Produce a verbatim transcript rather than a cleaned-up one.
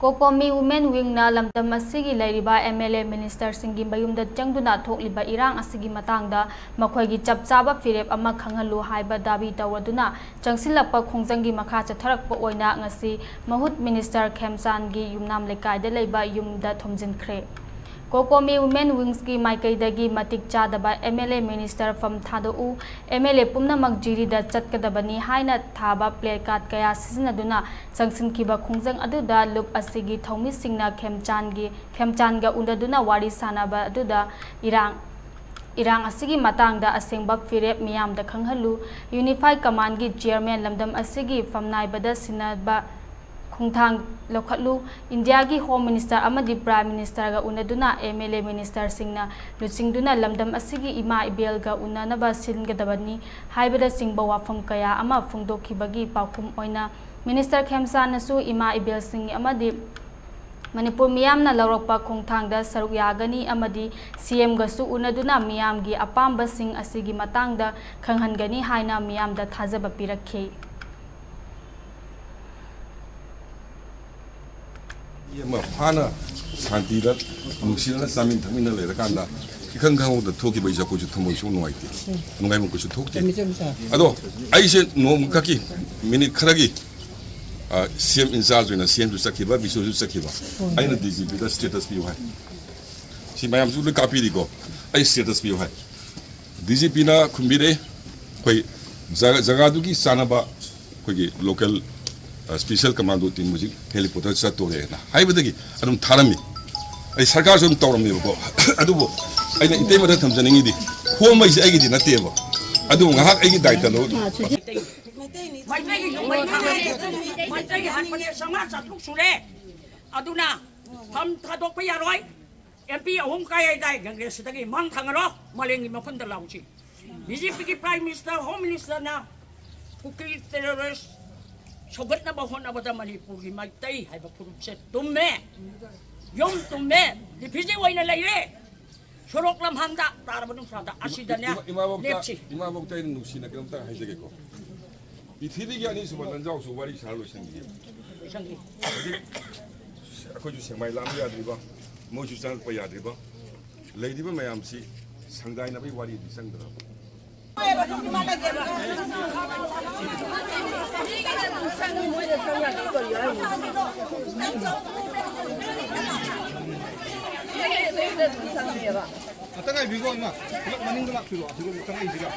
ꯀꯣꯀꯣꯃꯤ women ꯋꯤꯡꯅ ꯂꯝꯗꯝ ꯑꯁꯤꯒꯤ ꯂꯩꯔꯤꯕ ꯑꯦꯝ ꯑꯦꯜ ꯑꯦ ꯃꯤꯅꯤꯁꯇꯔꯁꯤꯡꯒꯤ ꯃꯌꯨꯝꯗ ꯆꯪꯗꯨꯅ ꯊꯣꯛꯂꯤꯕ ꯏꯔꯥꯡ ꯑꯁꯤꯒꯤ ꯃꯇꯥꯡꯗ ꯃꯈꯣꯏꯒꯤ ꯆꯞ ꯆꯥꯕ ꯐꯤꯔꯦꯞ ꯑꯃ ꯈꯪꯍꯜꯂꯨ ꯍꯥꯏꯕ ꯗꯥꯕꯤ ꯇꯧꯔꯗꯨꯅ ꯆꯪꯁꯤꯜꯂꯛꯄ ꯈꯣꯡꯖꯪꯒꯤ ꯃꯈꯥ ꯆꯠꯊꯔꯛꯄ ꯑꯣꯏꯅ ꯉꯁꯤ ꯃꯍꯨꯠ ꯃꯤꯅꯤꯁꯇꯔ ꯈꯦꯝꯆꯥꯟꯒꯤ ꯌꯨꯝꯅꯥꯝ ꯂꯩꯀꯥꯏꯗ ꯂꯩꯕ ꯌꯨꯝꯗ ꯊꯣꯝꯖꯤꯟꯈ꯭ꯔꯦ꯫ ꯀꯣꯀꯣꯃꯤ ꯋꯨꯃꯦꯟ ꯋꯤꯡꯁꯀꯤ ꯃꯥꯏꯀꯩꯗꯒꯤ ꯃꯇꯤꯛ ꯆꯥꯗꯕ ꯑꯦꯝ ꯑꯦꯜ ꯑꯦ ꯃꯤꯅꯤꯁꯇꯔ ꯐꯝ ꯊꯥꯗꯣꯛꯎ, ꯑꯦꯝ ꯑꯦꯜ ꯑꯦ ꯄꯨꯝꯅꯃꯛ ꯖꯤꯔꯤꯗ ꯆꯠꯀꯗꯕꯅꯤ ꯍꯥꯏꯅ ꯊꯥꯕ ꯄ꯭ꯂꯦ ꯀꯥꯔꯗ ꯀꯌꯥ ꯁꯤꯖꯤꯟꯅꯗꯨꯅ ꯆꯪꯁꯤꯟꯈꯤꯕ ꯈꯣꯡꯖꯪ ꯑꯗꯨꯗ ꯂꯨꯞ ꯑꯁꯤꯒꯤ ꯊꯧꯃꯤꯁꯤꯡꯅ ꯈꯦꯝꯆꯥꯟꯒꯤ, ꯈꯦꯝꯆꯥꯟꯒ ꯎꯅꯗꯨꯅ ꯋꯥꯔꯤ ꯁꯥꯅꯕ ꯑꯗꯨꯗ ꯏꯔꯥꯡ, ꯏꯔꯥꯡ ꯑꯁꯤꯒꯤ ꯃꯇꯥꯡꯗ ꯑꯁꯦꯡꯕ ꯐꯤꯔꯦꯞ ꯃꯤꯌꯥꯝꯗ ꯈꯪꯍꯜꯂꯨ, ꯌꯨꯅꯤꯐꯥꯏ ꯀꯃꯥꯟꯒꯤ ꯆꯤꯌꯔꯃꯦꯟ ꯂꯝꯗꯝ ꯑꯁꯤꯒꯤ ꯐꯝꯅꯥꯏꯕꯗ ꯁꯤꯟꯅꯕ ꯈꯣꯡꯊꯥꯡ ꯂꯧꯈꯠꯂꯨ, ꯏꯟꯗꯤꯌꯥꯒꯤ ꯍꯣꯝ ꯃꯤꯅꯤꯁꯇꯔ ꯑꯃꯗꯤ ꯄ꯭ꯔꯥꯏꯝ ꯃꯤꯅꯤꯁꯇꯔꯒ ꯎꯅꯗꯨꯅ ꯑꯦꯝ ꯑꯦꯜ ꯑꯦ ꯃꯤꯅꯤꯁꯇꯔꯁꯤꯡꯅ ꯂꯨꯆꯤꯡꯗꯨꯅ ꯂꯝꯗꯝ ꯑꯁꯤꯒꯤ ꯏꯃꯥ ꯏꯕꯦꯜꯒ ꯎꯅꯅꯕ ꯁꯤꯟꯒꯗꯕꯅꯤ ꯍꯥꯏꯕꯅꯆꯤꯡꯕ ꯋꯥꯐꯝ ꯀꯌꯥ ꯑꯃ ꯐꯣꯡꯗꯣꯛꯈꯤꯕꯒꯤ ꯄꯥꯎꯈꯨꯝ ꯑꯣꯏꯅ ꯃꯤꯅꯤꯁꯇꯔ ꯈꯦꯝꯆꯥꯟꯅꯁꯨ ꯏꯃꯥ ꯏꯕꯦꯜꯁꯤꯡ ꯑꯃꯗꯤ ꯃꯅꯤꯄꯨꯔ ꯃꯤꯌꯥꯝꯅ ꯂꯧꯔꯛꯄ ꯈꯣꯡꯊꯥꯡꯗ ꯁꯔꯨꯛ ꯌꯥꯒꯅꯤ ꯑꯃꯗꯤ ꯁꯤ ꯑꯦꯝꯒꯁꯨ ꯎꯅꯗꯨꯅ ꯃꯤꯌꯥꯝꯒꯤ ꯑꯄꯥꯝꯕꯁꯤꯡ ꯑꯁꯤꯒꯤ ꯃꯇꯥꯡꯗ ꯈꯪꯍꯟꯒꯅꯤ ꯍꯥꯏꯅ ꯃꯤꯌꯥꯝꯗ ꯊꯥꯖꯕ ꯄꯤꯔꯛꯈꯤ꯫ ꯃꯤ ꯑꯃ ꯐꯥꯅ ꯁꯥꯟꯇꯤꯗ ꯅꯨꯡꯁꯤꯅꯅ ꯆꯥꯃꯤꯟ ꯊꯛꯃꯤꯟꯅ ꯂꯩꯔꯀꯥꯟꯗ ꯏꯈꯪ ꯈꯪꯍꯧꯗ ꯊꯣꯛꯈꯤꯕ ꯑꯩꯁꯦ ꯑꯩꯈꯣꯏꯁꯨ ꯊꯃꯣꯏ ꯁꯨꯡ ꯅꯨꯡꯉꯥꯏꯇꯦ, ꯅꯨꯡꯉꯥꯏꯕ ꯀꯩꯁꯨ ꯊꯣꯛꯇꯦ꯫ ꯑꯗꯣ ꯑꯩꯁꯦ ꯅꯣꯡꯃꯈꯛꯀꯤ ꯃꯤꯅꯤꯠ ꯈꯔꯒꯤ ꯁꯤ ꯑꯦꯝ ꯏꯟꯆꯥꯔꯖ ꯑꯣꯏꯅ ꯁꯤ ꯑꯦꯝꯁꯨ ꯆꯠꯈꯤꯕ, ꯕꯤꯁꯨꯁꯨ ꯆꯠꯈꯤꯕ, ꯑꯩꯅ ꯗꯤ ꯖꯤ ꯄꯤꯗ ꯁ꯭ꯇꯦꯇꯁ ꯄꯤꯌꯨ ꯍꯥꯏ꯫ ꯁꯤ ꯃꯌꯥꯝꯁꯨ ꯂꯣꯏ ꯀꯥꯞꯄꯤꯔꯤꯀꯣ, ꯑꯩ ꯁ꯭ꯇꯦꯇꯁ ꯄꯤꯌꯨ ꯍꯥꯏ꯫ ꯗꯤ ꯖꯤ ꯄꯤꯅ ꯈꯨꯝꯕꯤꯔꯦ, ꯑꯩꯈꯣꯏ ꯖꯒꯥ, ꯖꯒꯥꯗꯨꯒꯤ ꯆꯥꯟꯅꯕ ꯑꯩꯈꯣꯏꯒꯤ ꯂꯣꯀꯦꯜ ꯁ꯭ꯄꯦꯁꯦꯜ ꯀꯃꯥꯟꯗꯣ ꯇꯤꯝ ꯍꯧꯖꯤꯛ ꯍꯦꯂꯤꯄꯣꯔꯠꯇ ꯆꯠꯇꯣꯔꯦꯅ ꯍꯥꯏꯕꯗꯒꯤ ꯑꯗꯨꯝ ꯊꯥꯔꯝꯃꯤ꯫ ꯑꯩ ꯁꯔꯀꯥꯔꯁꯨ ꯑꯗꯨꯝ ꯇꯧꯔꯝꯃꯦꯕꯀꯣ꯫ ꯑꯗꯨꯕꯨ ꯑꯩꯅ ꯏꯇꯩꯃꯗ ꯊꯝꯖꯅꯤꯡꯉꯤꯗꯤ, ꯈꯣꯝꯕꯩꯁꯦ ꯑꯩꯒꯤꯗꯤ ꯅꯠꯇꯦꯕ, ꯑꯗꯨꯕꯨ ꯉꯥꯏꯍꯥꯛ ꯑꯩꯒꯤ ꯗꯥꯏꯇ ꯂꯧ꯫ ꯃꯩꯇꯩꯒꯤ ꯌꯨꯝ ꯃꯩ ꯊꯥꯡꯉꯦ꯫ ꯃꯩꯇꯩꯒꯤ ꯍꯥꯠꯄꯅꯦ ꯆꯥꯝꯃꯉꯥ ꯆꯥꯇ꯭ꯔꯨꯛ ꯁꯨꯔꯦ꯫ ꯑꯗꯨꯅ ꯐꯝ ꯊꯥꯗꯣꯛꯄ ꯌꯥꯔꯣꯏ꯫ ꯑꯦꯝ ꯄꯤ ꯑꯍꯨꯝ ꯀꯥꯏ ꯍꯥꯏꯗꯥꯏ ꯀꯪꯒ꯭ꯔꯦꯁꯁꯤꯗꯒꯤ? ꯃꯥꯡ ꯊꯥꯡꯉꯔꯣ, ꯃꯥꯂꯦꯝꯒꯤ ꯃꯐꯝꯗ ꯂꯥꯎꯁꯤ꯫ ꯕꯤ ꯖꯦ ꯄꯤꯒꯤ ꯄ꯭ꯔꯥꯏꯝ ꯃꯤꯅꯤꯁꯇꯔ, ꯍꯣꯝ ꯃꯤꯅꯤꯁꯇꯔꯅ ꯀꯨꯀꯤ ꯇꯦꯔꯣꯔꯤꯁ ꯁꯧꯒꯠꯅꯕ ꯍꯣꯠꯅꯕꯗ ꯃꯅꯤꯄꯨꯔꯒꯤ ꯃꯩꯇꯩ ꯍꯥꯏꯕ ꯐꯨꯔꯨꯞꯁꯦ ꯇꯨꯝꯃꯦ, ꯌꯨꯝ ꯇꯨꯝꯃꯦ, ꯔꯤꯐ꯭ꯌꯨꯖꯤ ꯑꯣꯏꯅ ꯂꯩꯔꯦ꯫ ꯁꯣꯔꯣꯛ ꯂꯝꯍꯥꯡꯗ ꯇꯥꯔꯕ ꯅꯨꯡꯁꯥꯗ ꯑꯁꯤꯗꯅꯦ ꯏꯃꯥ- ꯏꯃꯥꯕꯣꯛꯇ, ꯂꯦꯞꯁꯤ꯫ ꯏꯃꯥꯕꯣꯛꯇ ꯑꯩꯅ ꯅꯨꯡꯁꯤꯅ ꯀꯩꯅꯣꯝꯇ ꯍꯥꯏꯖꯒꯦꯀꯣ꯫ ꯄ꯭ꯔꯤꯊꯤꯕꯤꯒꯤ ꯑꯅꯤꯁꯨꯕ ꯂꯟꯖꯥꯎꯁꯨ ꯋꯥꯔꯤ ꯁꯥꯔ ꯂꯣꯏꯁꯤꯟꯈꯤ꯫ ꯂꯣꯏꯁꯟꯈꯤ꯫ ꯍꯧꯖꯤꯛ ꯑꯩꯈꯣꯏꯁꯨ ꯁꯦꯛꯃꯥꯏ ꯂꯥꯛꯑꯝꯕ ꯌꯥꯗ꯭ꯔꯤꯕ, ꯃꯣꯏꯁꯨ ꯆꯪꯉꯛꯄ ꯌꯥꯗ꯭ꯔꯤꯕ, ꯂꯩꯔꯤꯕ ꯃꯌꯥꯝꯁꯤ ꯁꯪꯒꯥꯏꯅꯕꯒꯤ ꯋꯥꯔꯤꯗꯤ ꯆꯪꯗ꯭ꯔꯕ꯫ ꯑꯝꯇ ꯉꯥꯏꯕꯤꯈꯣ, ꯏꯃꯥ꯫ ꯄꯨꯂꯞ ꯃꯅꯤꯡꯗ ꯂꯥꯛꯄꯤꯔꯣ, ꯑꯁꯤꯒ ꯆꯪꯉꯛꯏꯁꯤꯒ꯫